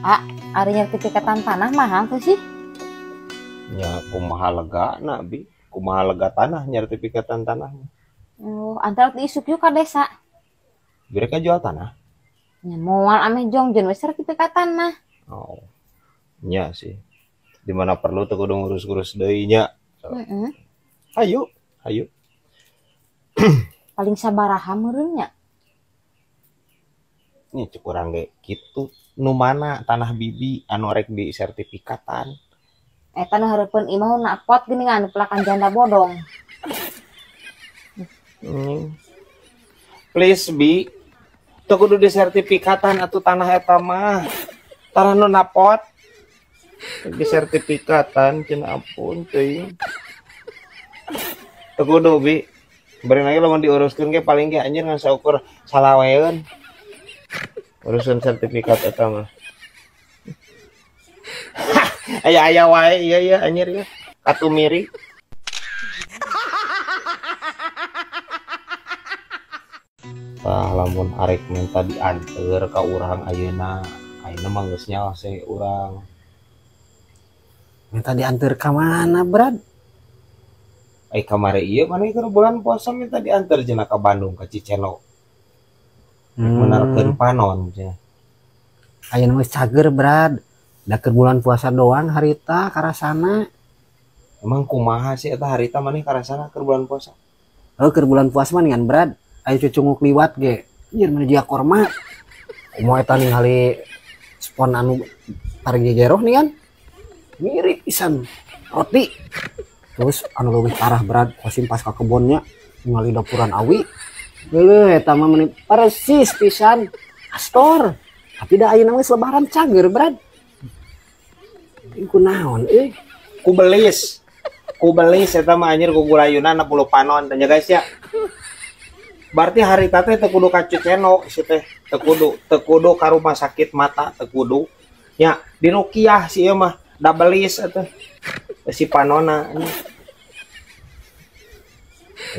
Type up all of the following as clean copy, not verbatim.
Ah, ari nyertifikatan tanah mahal tuh sih. Ya kumaha lega na bi, kumaha lega tanah nyertifikatan tanahnya. Oh, antara isuk yuk ka desa. Mereka jual tanah. Nya moal ameh jongjon we sertifikatan mah. Oh. Nya sih. Di mana perlu tuh kudu ngurus-ngurus deui nya. Heeh. Ayo, ayo. Paling sabaraha meureun nya? Ini cek urang ge kitu. Nu mana tanah bibi anu rek di sertifikatan? Eta nu hareupeun imah nu pot geuning anu pelakan janda bodong. Please bi, teu kudu di sertifikatan atuh tanah eta mah. Tanah nu napot di sertifikatan cenah ampun teuing. Teu kudu bi. Bari lagi lamun diuruskeun ge paling ge anjir ngan saukur salaweun. Urusan sertifikat eta mah. Aya-aya wae ieu ya anjir ya. Katumiri. Tah lamun arek minta dianteur ka urang ayeuna, ayeuna mah geus nyaho se urang. Minta dianteur ka mana, Brad? Ai kamari ieu maneh keur bulan puasa minta dianteur cenah ka Bandung ka Cicendo. Menarkeun panon cenah. Ayeuna mah cager, Brad. Da keur bulan puasa doang harita karasana. Emang kumaha sih eta harita maneh karasana keur bulan puasa? Heuh, keur bulan puasa mah ngan, Brad. Aya cucunguk liwat ge. Anjir mah dia korma. Kumaha eta ningali spon anu pargegeroh nih kan? Mirip pisan roti. Terus anu leuwih parah, Brad, Kosim pas ka kebonnya ningali dapuran awi. Leuh eta mah meuni persis pisan Astor. Tapi da ayeuna mah geus lebaran cager, Brad. Iku naon euy? Ku belis. Ku belis eta mah anjir ku gulayunan 60 panon tanya guys ya. Berarti harita teh teu kudu ka Cicendo si teh, teu kudu ka rumah sakit mata, teu kudu. Nya dirukiah si ieu mah da belis atuh. Si panona anjir.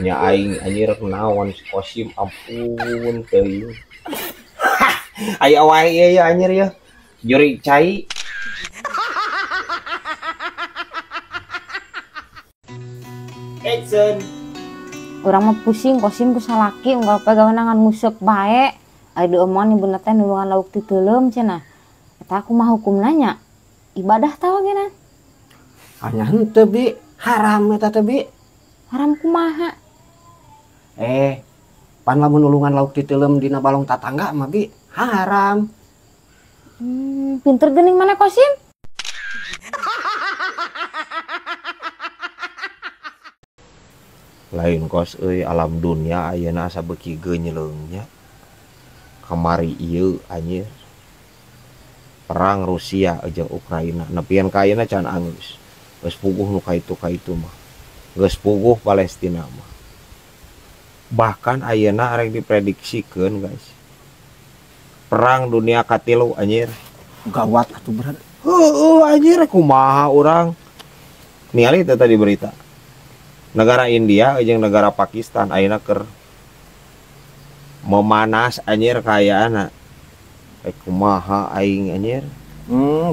Nya aing anjir naon si Kosim ampun teuing. Aya wae ieu ya anjir ya. Jurig cai. Action. Urang mah pusing Kosim ku salaki unggal poe gawe ngan nguseup bae. Ari diomongan ibuna teh nulungan lauk ti teuleum cenah. Eta kumaha hukumna nya? Ibadah tawa geuna. Anya henteu bi, haram eta teh bi. Haram kumaha? Pan lamun nulungan lauk ti teuleum dina balong tatangga mah bi, haram. Pinter geuning mana Kosim? Lain kos euy alam dunia ayeuna asa beuki geunyeuleng nya. Kamari ieu anjir. Perang Rusia jeung Ukraina nepian ka ayeuna can anggeus. Geus puguh nu kaitu-kaitu mah. Geus puguh Palestina mah. Bahkan ayeuna arek diprediksikeun guys. Perang dunia katilu anjir. Gawat atuh Brad. Heueuh anjir kumaha urang. Ningali teh tadi berita. Negara India jeung negara Pakistan ayeuna keur memanas anjir kayaana. Kumaha aing anjir.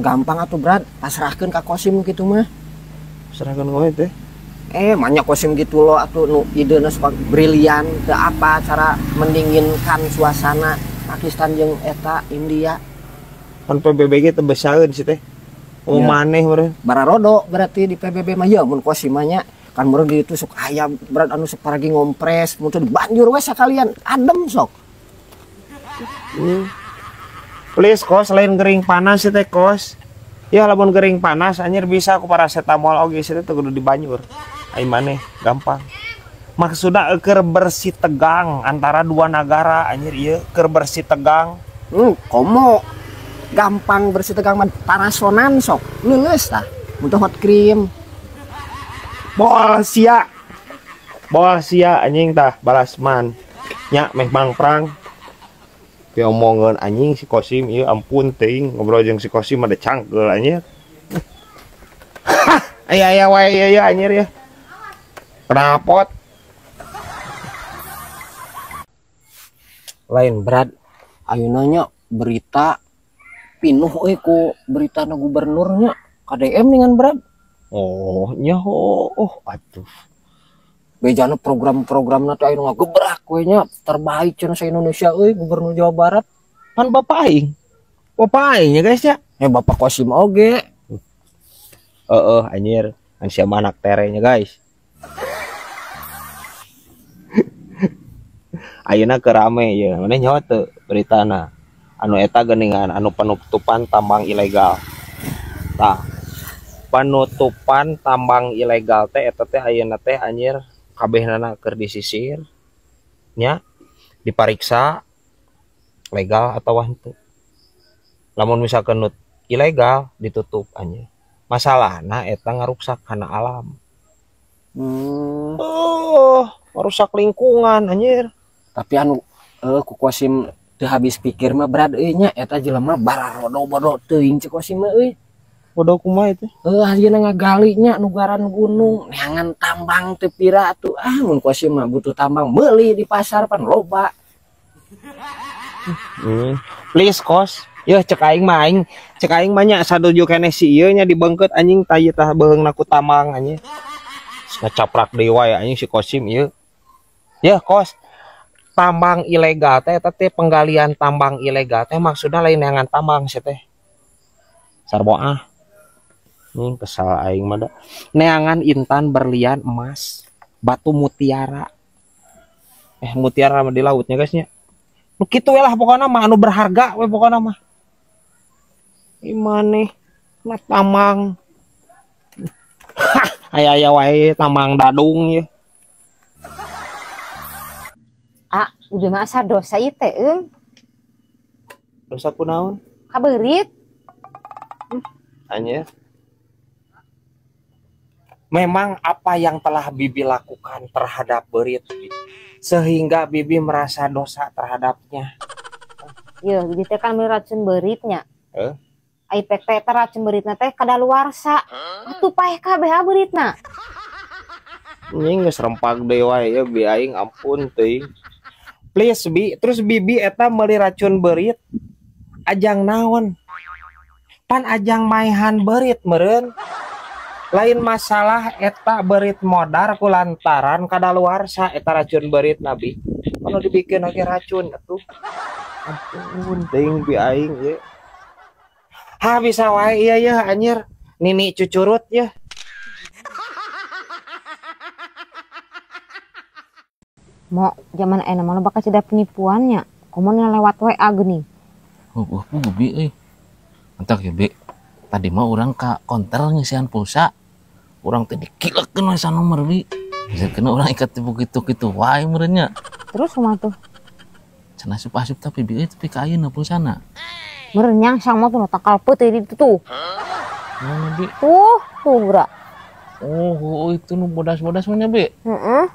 Gampang atuh Brad, pasrahkeun ka Kosim kitu mah. Pasrahkeun kowe teh. Banyak Kosim gitu loh atuh nu idena suka brilian teu apa cara mendinginkan suasana Pakistan jeung eta India. Kan PBB ge teu besaeun sih teh. Oh maneh meureun. Bararodo berarti di PBB mah ya mun Kosim mah nya. Kan meureun di itu sok aya Brad anu sok paragi ngompres, mun teu dibanjur we sakalian adem sok. Please kos lain gering panas sih teh kos. Ya lamun gering panas anjir bisa aku paracetamol oge sih teh kudu dibanyur. Ai maneh gampang. Maksudna keur bersih tegang antara dua negara anjir ieu keur bersih tegang. Komo gampang bersih tegang mah parasonan sok leuleus tah. Mun teu hot cream. Boal sia. Boal sia anjing tah balasman. Nya meh mangprang. Diomongeun anjing si Kosim ieu ampun teuing ngobrol jeung si Kosim ada cangkeul anjir. Aya aya wae ieu ya anjir ya. Kenapot. Lain Brad, ayeuna nya berita Pinuh euy ku beritana gubernurnya KDM dengan berat. Oh, nya oh atuh. Bejana program-programna teh anu ngagebrak we nya terbaik cenah sa Indonesia euy gubernur Jawa Barat. Pan bapak aing. Bapak aing ya guys ya. Bapak Kosim oge. Heeh anjir, an sia anak terenya guys. Ayeuna keur rame ye, maneh nyaho teu beritana. Anu eta geuningan anu penutupan tambang ilegal. Tah, penutupan tambang ilegal teh eta teh ayeuna teh anjir kabehnana keur disisir nya, dipariksa legal atawa henteu. Lamun misalkan nu ilegal ditutup anjir. Masalahna eta ngaruksak kana alam. Oh, ngarusak lingkungan anjir. Tapi anu ku Kosim teu habis pikir mah brad euy nya eta jelema bararodo-bodo teuing cek Kosim mah euy. Bodoh kumaha itu? Ayeuna ngagali nya nugaran gunung, neangan tambang teu pira atuh. Ah mun Kosim mah butuh tambang meuli di pasar pan loba. Please Kos. Yeuh cek aing mah aing, cek aing mah nya saduju keneh si ieu nya dibeungkeut anjing tah ieu tah beheungna ku tambang anjing. Ngacaprak deui wae anjing si Kosim ieu. Yeuh Kos. Tambang ilegal teh eta teh penggalian tambang ilegal teh maksudna lain neangan tambang sih teh. Sarbo ah. Nih kesal aing mah da. Neangan intan, berlian, emas, batu mutiara. Mutiara mah di lautnya guys nya. Nu kitu we lah pokona mah anu berharga we pokona mah. Ieu maneh na tambang. Aya-aya wae tambang dadung ye. Ah, udah mah asa dosa ieu teh eung. Dosa kunaon? Kabeurit. Anjir. Memang apa yang telah Bibi lakukan terhadap beurit sehingga Bibi merasa dosa terhadapnya? Yeuh, Bibi teh kan meuli racun beuritnya. Ai pek teh eta racun beuritna teh kadaluarsa. Atuh paeh kabeh beuritna. Anjing geus rempag deui wae ya bi aing ampun teuing. Please Bi, terus Bibi eta meuli racun beurit ajang naon? Pan ajang maehan beurit meureun. Lain masalah eta beurit modar kulantaran kadaluarsa eta racun beurit nabi. Kalau dibikin lagi racun atuh. Ampun teuing bi aing ye. Ha bisa wae ieu ye anjir. Nini cucurut ye. Mo zaman ayeuna mah bakal ceda penipuannya. Komo lewat WA geuning. Oh, bi euy. Entak ya bi. Tadi mah urang ka konter ngisian pulsa. Urang teh dikilekeun we sanomor bi. Misalkeun urang ikat begitu-gitu wae meureun nya. Terus kumaha tuh? Cenah asup-asup tapi bi euy tapi ka ayeuna pulsana. Meureun nyangsang mah tuh takal peuteui di ditu tuh. Mana bi? Tuh, tuh geura. Oh, itu nu bodas-bodas mah nya bi. Heeh.